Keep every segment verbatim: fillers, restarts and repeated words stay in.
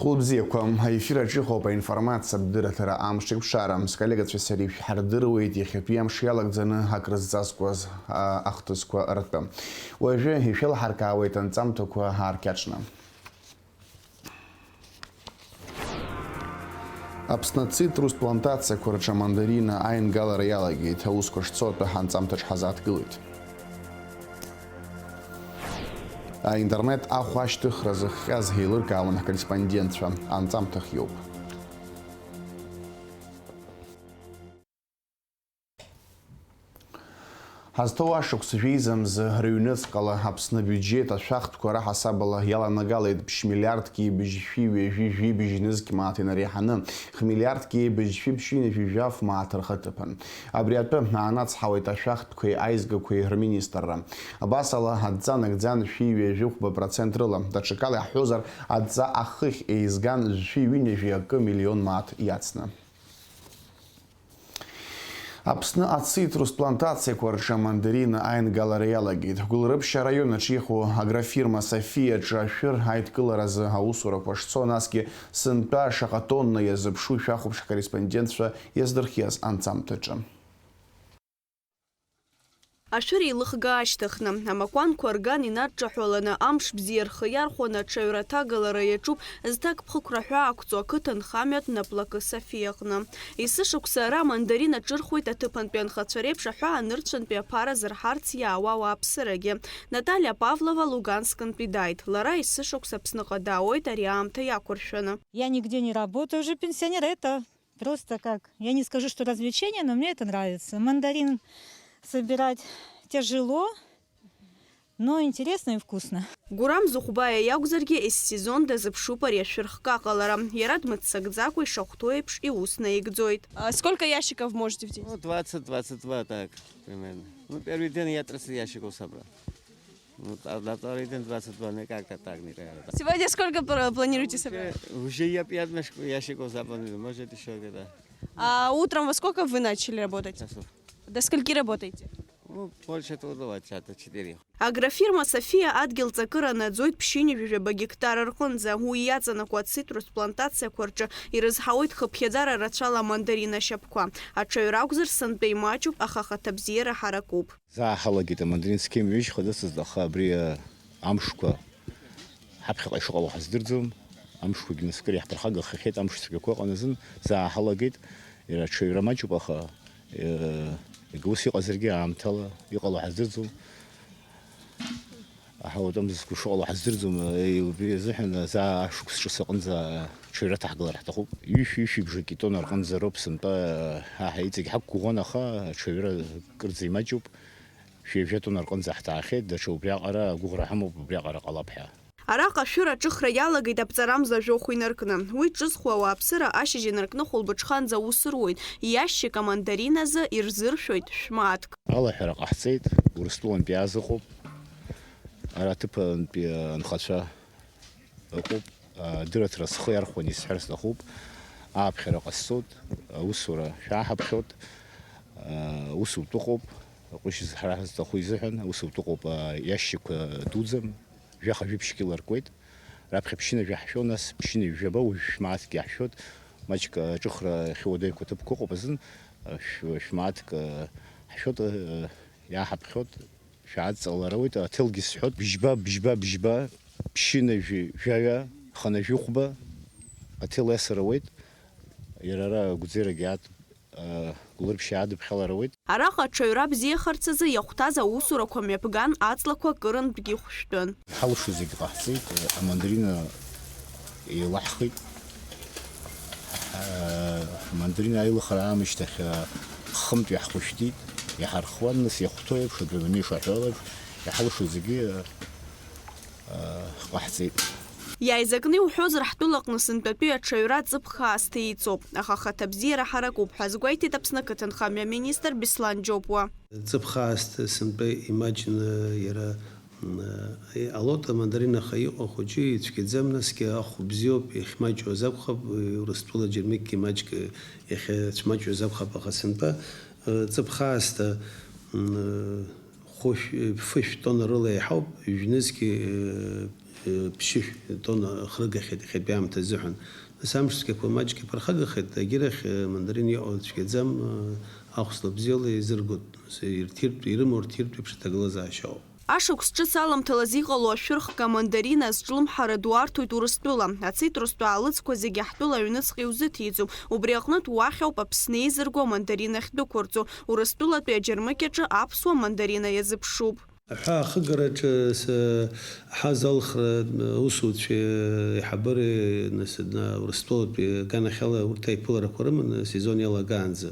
Хәылбзиақәа, аефир аҿы иҟоуп аинформациатә дырраҭара Амш еиқәшара. Сколлегацәеи сареи шәҳардыруеит иахьатәи амш иалагӡаны акрызҵазкуаз, а, ахҭысқәа ртәы. Уажәы ишәылҳаркаауеит анҵамҭақәа ааркьаҿны. Аԥсны ацитрус плантациақәа рҿы амандарина аингалара иалагеит. Аусқәа шцо атәы ҳанҵамҭаҿ ҳазааҭгылоит. Аинтернет ахә ашьҭыхра зыхҟьаз еилыркаауан ҳкорреспондентцәа. Анҵамҭа хиоуп. Ҳазҭоу ашықәс жәеиза мзы рыҩныҵҟала Аԥсны абиуџьеҭ ашәахтәқәа раҳасабала иаланагалеит ԥшь миллиардки быжьшәи ҩажәи жәибжь нызқь мааҭ инареиҳаны, хмиллиардки быжьшәи ԥшьынҩажәи жәаф мааҭ рхаҭыԥан. Абри атәы аанацҳауеит ашәахтәқәеи аизгақәеи рминистрра. Абасала, адҵа нагӡан шәи ҩажәи хәба процент рыла. Даҽакала иаҳҳәозар, адҵа ахыхь еизган шәи ҩынҩажәи акы миллион мааҭ иацны. Аԥсны ацитрус плантациақәа рҿы амандарина аингалара иалагеит. Гәылрыԥшь араион аҿы иҟоу агрофирма Софиа аҿы ашәыр аидкыларазы аусурақәа шцо, насгьы сынтәа шаҟа тонна иазыԥшу шәахәаԥш ҳкорреспондентцәа иаздырхиаз анҵамҭаҿы. Ашәыр еилыхга ашьҭыхны, амакәанқәа рган инадҿаҳәаланы, амш бзиа рхы иархәаны аҽаҩра аҭагалара иаҿуп зҭакԥхықәра ҳәа ақәҵоу ақыҭанхамҩатә наплакы Софиаҟны. Есышықәса ара амандарин аҿырхуеит аҭыԥантәи анхацәа реиԥш аҳәаа нырцәынтәи аԥара зырҳарц иаауа ауааԥсырагьы. Наталиа Павлова Луганскынтәи дааит. Лара есышықәса Аԥсныҟа даауеит ари аамҭа иақәыршәаны. Я нигде не работаю, уже пенсионер, это просто как, я не скажу, что развлечение, но мне это нравится. Мандарин собирать тяжело, но интересно и вкусно. Гурам Зухбаиа иакәзаргьы, ессезон дазыԥшуп ари ашәырхка аҟалара. Иара дмыццакӡакәа ишахәҭоу еиԥш иус наигӡоит. А сколько ящиков можете в день? Ну, двадцать, двадцать два так, примерно. Ну, первый день я тридцать ящиков собрал. Ну, а на второй день двадцать два, ну, как-то так, нереально. Сегодня сколько пр-, планируете собрать? Уже, уже я пять мешков, ящиков заполнил, может, ещё где-то. А утром во сколько вы начали работать? Часов. До скольки работаете? Ну, больше трудового часа, четыре. Агрофирма Софиа адгьыл ҵакыра наӡоит ԥшьынҩажәи жәаба гектар рҟынӡа. Уи иаҵанакуа ацитрус плантациақәа рҿы ирызҳауеит хыԥхьаӡара рацәала амандарин ашьапқәа. Аҽаҩра акәзар, сынтәа имаҷуп, аха ахаҭабзиара ҳаракуп. Заа ҳалагеит амандарин сқьы мҩажьхаӡацызт, аха абри, а, амшқәа ҳаԥхьаҟа ишыҟало ҳаздырӡом. Амшқәагьы нас акыр иаҳԥырхагахахьеит, амш цәгьақәа ыҟан азын, заа ҳалагеит. Иара аҽаҩра маҷуп, аха, э, иага ус иҟазаргьы аамҭала иҟало ҳаздырӡом. Аҳауатәы амзызқәа шыҟало ҳаздырӡом, э, убри азыҳәан заа ашықәс ҿыц аҟынӡа аҽаҩра ҭаҳгалар ҳҭахуп. Ҩышә, ҩышәи бжаки тонна рҟынӡа роуп сынтәа, э, ҳа иҵегь ҳақәгәыӷуан, аха аҽаҩра кырӡа имаҷуп. Шәи жәа тонна рҟынӡа ҳҭаахьеит, даҽа убриаҟара агәыӷра ҳамоуп, убриаҟара ҟалап ҳәа. Араҟа ашәыр аҿыхра иалагеит аԥҵарамза жәохә инаркны. Уи ҿызхуа ауааԥсыра ашьыжь инаркны хәылбыҽханӡа аус руеит, иашьшьык амандарин азы ирзыршәоит шә-мааҭк. Алаҳәара ҟаҳҵеит, Урыстәылантәи иааз ыҟоуп, ара аҭыԥантәи анхацәа ыҟоуп, адырраҭара схы иархәаны исҳәар сҭахуп, ааԥхьара ҟасҵоит, аусура шәаҳаԥхьоит, усутә ыҟоуп, ҟәышь ҳара ҳзҭаху изыҳәан, усутә ыҟоуп, иашьшьықәа дуӡӡам. Жәаха-жәиԥшь кьыла ркуеит. Раԥхьа ԥшьынҩажәа ҳшәон, нас ԥшьынҩажәаба, уажә шә-мааҭк иаҳшәоит. Маҷк аҿыхра ахьуадаҩқәа ҭыԥқәа ыҟоуп азын, шә-, шә-мааҭк ҳшәот, иааҳаԥхьот, шәааҵалара ауеит, аҭелгьы сҳәот, бжьба, бжьба, бжьба, ԥшьынҩажәи жәаҩа, хынҩажәи хәба, аҭел иасыр ауеит, иара ара агәӡерагьы аат-, Гәлырԥшьаа дыԥхьалар ауеит. Араҟа аҽаҩра бзиахарц азы иахәҭаз аусурақәа мҩаԥган, аҵлақәа кырынтәгьы хәшәтәын. Ҳалшо зегь ҟаҳҵеит, амандарина еилаҳхит. Амандарина аилыхара аамышьҭахь хымтә иаҳхәышәтәит, иҳархуан, нас иахәҭоу еиԥш, адәы анеиша ҳәа еиԥш, иҳалшо зегьы ҟаҳҵеит. Иааизакны иуҳәозар, ҳтәылаҟны сынтәатәи аҽаҩра ҵыԥх аасҭа еиҵоуп, аха ахаҭабзиара ҳаракуп ҳәа азгәеиҭеит Аԥсны ақыҭанхамҩа аминистр Беслан Џьопуа. Ҵыԥх аасҭа сынтәа имаҷны иара, м, иҟалоит амандарин, аха иҟоу ахәыҷы ицәгьаӡам, насгьы ахә бзиоуп, иахьмаҷуаз акәхап, Урыстәыла џьармыкьгьы маҷк иахьацәмаҷуаз акәхап, аха сынтәа, ы, ҵыԥх аасҭа, м, хәышә-, фышә тонна рыла иаҳауп, ҩнызқьи, э, Ԥшьышә тонна хрыгахьеит иахьатәи аамҭа азыҳәан. Нас амш цәгьақәа маҷк иԥырхагахеит, егьирахь, э, мандарин иҟоу цәгьаӡам, э, ахәсла бзиала еизыргоит. Нас ирҭиртә, ирымоу рҭиртә еиԥш аҭагылазаашьа ыҟоуп. Ашықәс ҿыц аламҭалаз иҟало ашәырхга амандарина азҿлымҳара ду арҭоит Урыстәыла. Ацитрустә аалыҵқәа зегьы ҳтәыла аҩныҵҟа иузыҭиӡом. Убри аҟнытә уахь ауп Аԥсны еизырго амандарин ахьдәықәырҵо. Урыстәылатәи аџьармыкьаҿы аԥсуа мандарина иазыԥшуп. Аҳәаа ахыгараҿы са-, ҳаз алхра, усуцәеи аиҳабыреи, нас, на-, Урыстәылатәи аганахьала урҭ аиԥыларақәа рыманы асезон иалагаанӡа,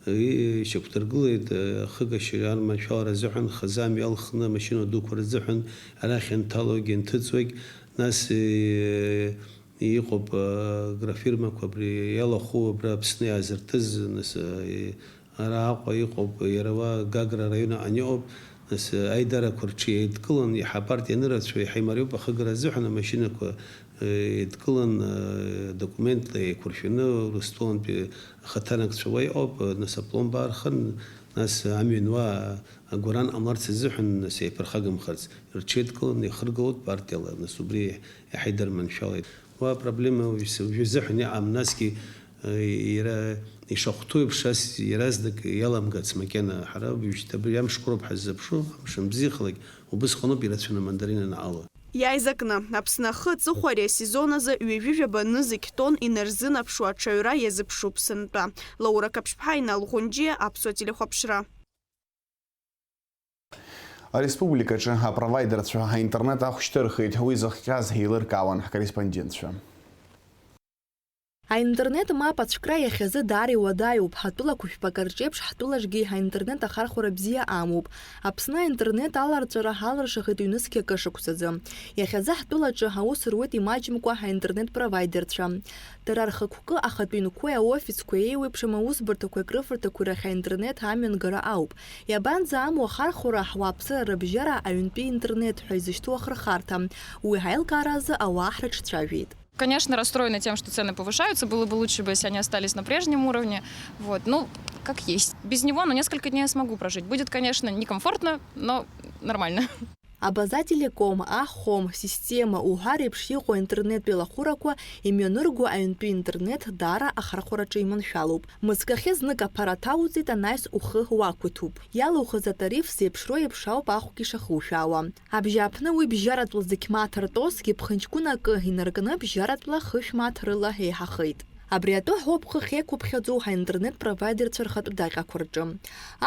и-, ишьақәдыргылеит, ахыгашьа арманшәалара азыҳәан хазы амҩа алхны амашьына дуқәа рзыҳәан арахь инҭалогь инҭыҵуагь, нас, и-, иҟоуп, агрофирмақәа абри иалахәу абра Аԥсны иаазыртыз, нас, и-, Ара Аҟәа иҟоуп, иара уа Гагра араион аҟны иҟоуп, нас, аидарақәа рҽеидкылан, иаҳа апартиа анырацәоу, иаҳа имариоуп ахыгара азыҳәан амашьынақәа, э, еидкылан, э, документла еиқәыршәаны, Урыстәылантәи ахаҭарнакцәа уа иҟоуп, э, нас апломба архын, нас амҩан уа агәаран ҟамларц азыҳәан, нас еиԥырхагамхарц, рҽеидкылан, ихыргылоит партиала, нас убри иаҳа идырманшәалеит. Уа апроблема уажә с-, уажәы азыҳәан иҟам, насгьы, э, иара ишахәҭоу еиԥш ас иаразнак иаламгац макьана. Ҳара уажәшьҭа абри амшқәа роуп ҳаззыԥшу, амш анбзиахалак, убысҟаноуп ирацәаны амандарина анаҟало. Иааизакны, Аԥсны ахы аҵыхәа ари асезон азы ҩажәи жәаба нызқь тонн инарзынаԥшуа аҽаҩра иазыԥшуп сынтәа. Лаура Қаԥшьԥҳа, Инал Ӷәынџьиа, Аԥсуа телехәаԥшра. Ареспубликаҿы апровайдерцәа аинтернет ахә шьҭырхит, уи зыхҟьаз еилыркаауан ҳкорреспондентцәа. Аинтернет мап ацәкра иахьазы даара иуадаҩуп, ҳатәылақәа жәпакы рҿеиԥш ҳтәылаҿгьы аинтернет ахархәара бзиа амоуп. Аԥсны аинтернет аларҵәара ҳалыршахеит ҩнызқьи акы шықәсазы. Иахьазы ҳтәылаҿы аус руеит имаҷымкәа аинтернет провайдерцәа. Дара рхықәкы ахатә ҩнқәеи аофисқәеи еиуеиԥшым аусбарҭақәеи акрыфарҭақәеи рахь аинтернет амҩангара ауп. Иабанӡа амуа ахархәара, ҳуааԥсыра рыбжьара аҩнтәи интернет ҳәа изышьҭоу ахырхарҭа, уи ҳаилкааразы ауаа ҳрыҿцәажәеит. Конечно, расстроена тем, что цены повышаются. Было бы лучше бы, если они остались на прежнем уровне. Вот. Ну, как есть. Без него, ну, несколько дней я смогу прожить. Будет, конечно, некомфортно, но нормально. Абаза Телеком, Ахом, Система уҳәа реиԥш иҟоу аинтернеттә еилахәырақәа имҩанырго аҩнтәи интернет даара ахархәараҿы иманшәалоуп. Мызкахьы знык аԥара ҭауҵеит, анаҩс ухы уақәиҭуп. Иалоухыз атариф зеиԥшроу еиԥш ауп ахәгьы шахушәаауа. Абжьааԥны уи бжьаратәла зықь мааҭ ртәозгьы ԥхынҷкәын акы инаркны бжьаратәла хышә мааҭ рыла еиҳахеит. Абри атәы ҳоуп хыхь еиқәыԥхьаӡоу ҳаинтернет провайдерцәа рхатә даҟьақәа рҿы.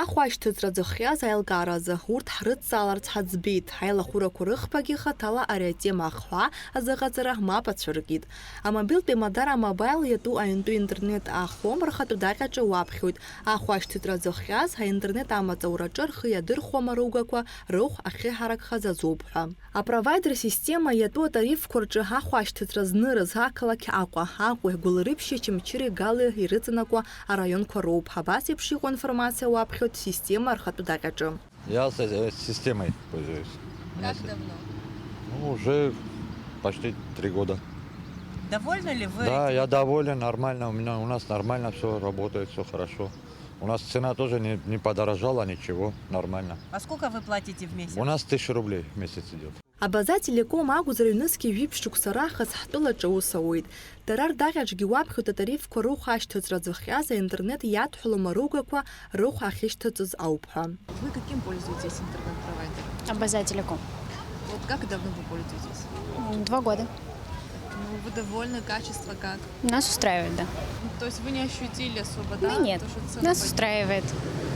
Ахә ашьҭыҵра зыхҟьаз аилкааразы урҭ ҳрыдҵааларц ҳаӡбеит, ҳаилахәырақәа рыхԥагьы хаҭала ари атема ахҳәаа азыҟаҵара мап ацәыркит. Амобилтә еимадара Мобаил иатәу аҩнтәи интернет Ахом рхатә даҟьаҿы уаԥхьоит, ахә ашьҭыҵра зыхҟьаз аинтернет амаҵураҿы рхы иадырхәо амаругақәа рыхә ахьыҳаракхаз азоуп ҳәа. Апровайдер система иатәу атарифқәа рҿы ахә ашьҭыҵра знырыз ақалақь Аҟәа, Аҟәеи, Гәылрыԥшьи, Чымчыри, Гали ирыҵанакуа араионқәа роуп. Абас еиԥш иҟоу аинформациа уаԥхьоит система рхатә даҟьаҿы. Я с этой системой пользуюсь. Как давно? Ну, уже почти три года. Довольны ли вы Да, этим? Я доволен, нормально. У меня, у нас нормально всё работает, всё хорошо. У нас цена тоже не, не подорожала, ничего, нормально. А сколько вы платите в месяц? У нас тысяча рублей в месяц идёт. Абаза Телеком акәзар, ҩнызқьи жәиԥшь шықәса раахыс ҳтәылаҿы аус ауеит. Дара рдаҟьаҿгьы уаԥхьоит атарифқәа рыхә ашьҭыҵра зыхҟьаз аинтернет иадҳәалоу амаругақәа рыхә ахьышьҭыҵыз ауп ҳәа. Вы каким пользуетесь интернет-провайдером? Абаза Телеком. Вот как давно вы пользуетесь? М, два года. Ну, вы довольны, качество как? Нас устраивает, да. Ну, то есть вы не ощутили особо, да, Мы нет. То, что цены Нас поднялись? Устраивает.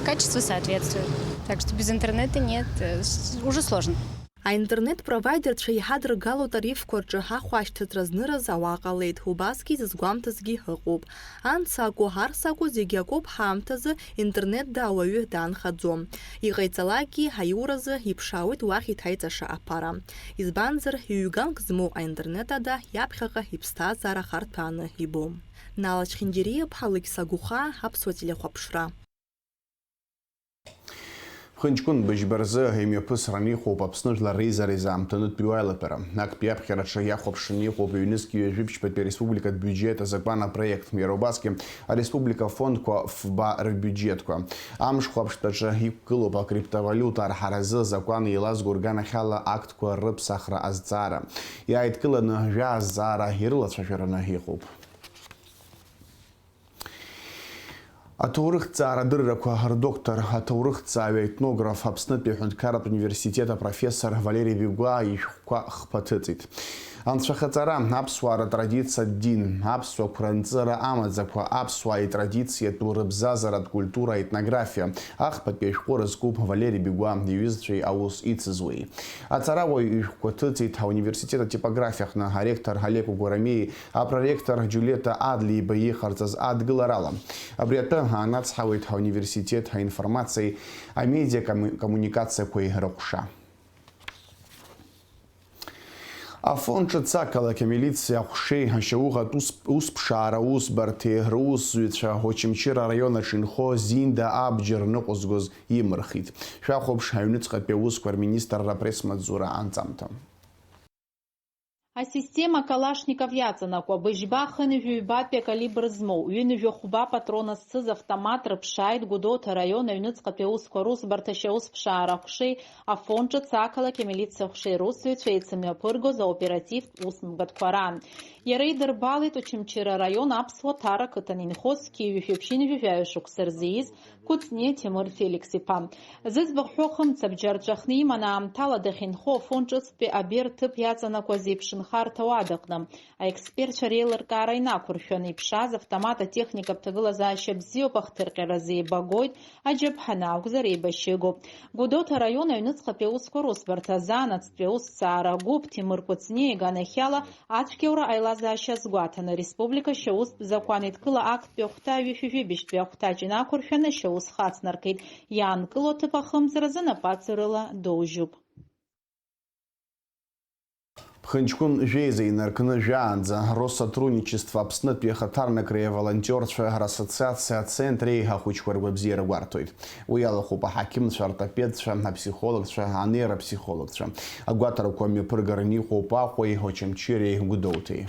Качество соответствует. Так что без интернета нет, э, с-, уже сложно. Аинтернет-провайдерцәа иҳадыргало атарифқәа рҿы ахә ашьҭыҵра зныраз ауаа ҟалеит, убасгьы изызгәамҭазгьы ыҟоуп. Анс акәу, арс акәу, зегьы акоуп, ҳаамҭазы интернетда ауаҩы даанхаӡом. Иҟаиҵалакгьы, аиуразы иԥшаауеит уахь иҭаиҵаша аԥара. Избанзар, ҩ-ганк змоу аинтернет ада иаԥхьаҟа иԥсҭазаара харҭәааны ибом. Нала Чхиндириа-ԥҳа, Алықьса Гәыхаа, Аԥсуа телехәаԥшра. Ԥхынҷкәын быжьба рзы имҩаԥысран иҟоуп Аԥсны Жәлар Реизара изаамҭанытәиу аилатәара. Актәи аԥхьараҿы иахәаԥшны иҟоуп ҩнызқьи ҩажәи ԥшьбатәи ареспубликатә биуџьет азакәан апроект. Иара убасгьы ареспублика афондқәа фба рбиуџьетқәа. Амш хәаԥштәаҿы иқәгылоуп акриптовалиута арҳаразы азакәан еилазго рганахьала актқәа рыԥсахра азҵаара. Иааидкыланы жәаа азҵаара ирылацәажәараны иҟоуп. Аҭоурыхҭҵаара адыррақәа рдоктор, аҭоурыхҭҵааҩы, аетнограф, Аԥснытәи аҳәынҭқарратә университет апрофессор Валери Бигәаа ишәҟәқәа хԥа ҭыҵит. Анцәахаҵара, аԥсуаа ртрадициа, адин, аԥсуа қәра-нҵыра амаӡақәа, аԥсуаа итрадициатә рыбзазаратә культура, аетнографиа, ахԥатәи ашәҟәы рызкуп Валери Бигәаа иҩызцәеи аус ицызуеи. Аҵарауаҩ ишәҟәқәа ҭыҵит ауниверситет атипографиаҟны аректор Олег Угурамиеи апроректор Џьулиета Адлеиба иҟарҵаз адгыларала. Абри атәы аанацҳауеит ауниверситет аинформациеи амедиа комму-, коммуникациақәеи рыҟәша. Афон ҿыц ақалақь амилициа аҟәшеи ашьаухатә ус-, усԥшаара усбарҭеи русзуҩцәа Очамчыра араион аҿы инхо Зинда абџьар ныҟәызгоз имырхит. Шәахәаԥш аҩныҵҟатәи аусқәа рминистрра апресс-маҵзура анҵамҭа. Асистема Калашников иаҵанакуа, быжьба хынҩажәи ҩбатәи акалибр змоу, ҩынҩажәи хәба патрона зцыз автомат рыԥшааит Гәдоуҭа араион аҩныҵҟатәи аусқәа русбарҭа ашьаусԥшаара аҟәшеи Афон ҿыц ақалақь амилициа аҟәшеи русзуҩцәа еицымҩаԥыргоз аоперативтә усмҩаԥгатәқәа раан. Иара идырбалеит Очамчыра араион Аԥсуа Ҭара ақыҭан инхоз зқьи жәшәи ԥшьынҩажәи жәаҩа шықәса рзы ииз Кәыҵниа Ҭемыр Феликс-иԥа. Зыӡбахә ҳәоу хымца бџьар ҵәахны иман аамҭала дахьынхо Афон ҿыцтәи абер ҭыԥ иаҵанакуаз еиԥшынхарҭа уадаҟны. Аекспертцәа реилыркаара инақәыршәаны иԥшааз автомат атехникатә ҭагылазаашьа бзиоуп, ахҭырҟьаразы еибагоит, аџьаԥҳаны акәзар еибашьыгоуп. Гәдоуҭа араион аҩныҵҟатәи аусқәа русбарҭа азаанаҵтәи аусҭҵаара агәыԥ Ҭемыр Кәыҵниа иганахьала ацәгьаура аилазаашьа азгәаҭаны, ареспублика шьаустә закәан еидкыла актәи ахәҭа ҩышәи жәибжьтәи ахәҭаҷ инақәыршәаны ашьаус хацнаркит, иаанкыло аҭыԥ ахымҵразы напаҵарыла доужьуп. Ԥхынҷкәын жәеиза инаркны жәаанӡа Россотрудничество Аԥснытәи ахаҭарнакреи аволонтиорцәа рассоциациа ацентреи ахәыҷқәа ргәабзиара гәарҭоит. Уи алахәуп аҳақьымцәа, ортопедцәа, аԥсихологцәа, анеиропсихологцәа. Агәаҭарақәа мҩаԥыргараны иҟоуп Аҟәеи Очамчыреи Гәдоуҭеи.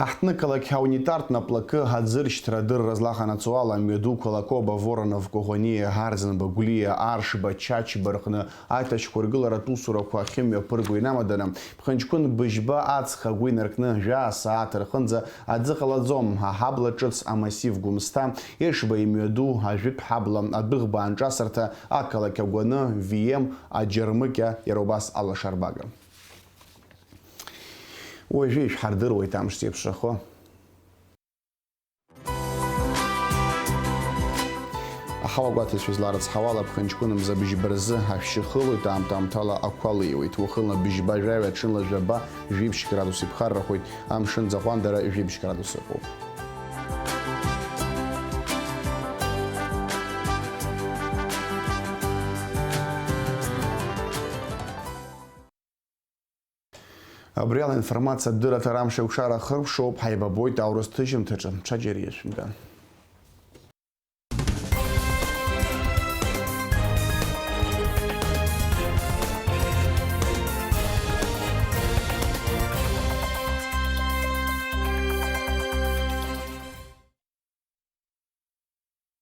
Аҳҭнықалақь аунитартә наплакы аӡыршьҭра адырра злаҟанаҵо ала, амҩадуқәа Лакоба, Воронов, Коӷониа, Ҳарзанба, Гәлиа, Аршба, Чачба рҟны аиҭашьақәыргыларатә усурақәа ахьымҩаԥырго инамаданы, Ԥхынҷкәын быжьба аҵх агәы инаркны жәаа сааҭ рҟынӡа аӡы ҟалаӡом, аҳабла ҿыц амассив Гәымсҭа, Ешба имҩаду ажәытә ҳабла, адәыӷба анҿасырҭа, ақалақь агәаны, Вием, Аџьармыкьа, иара убас алашарбага. Уажәы ишәҳардыруеит амш зеиԥшрахо. Аҳауагәаҭаҩцәа изларыцҳауала, Ԥхынҷкәын мза быжьба рзы ашәшьы хылоит, аамҭа-аамҭала ақәа леиуеит. Уахынла быжьба жәаҩа, ҽынла жәаба, жәиԥшь градус иԥхаррахоит, амшын ӡаҟәандара жәиԥшь градус ыҟоуп. Абри ала информациатә дырраҭара амш еиқәшара ахыркәшоуп, ҳаибабоит аурыс ҭыжьымҭаҿы, ҽаџьара иашәымган.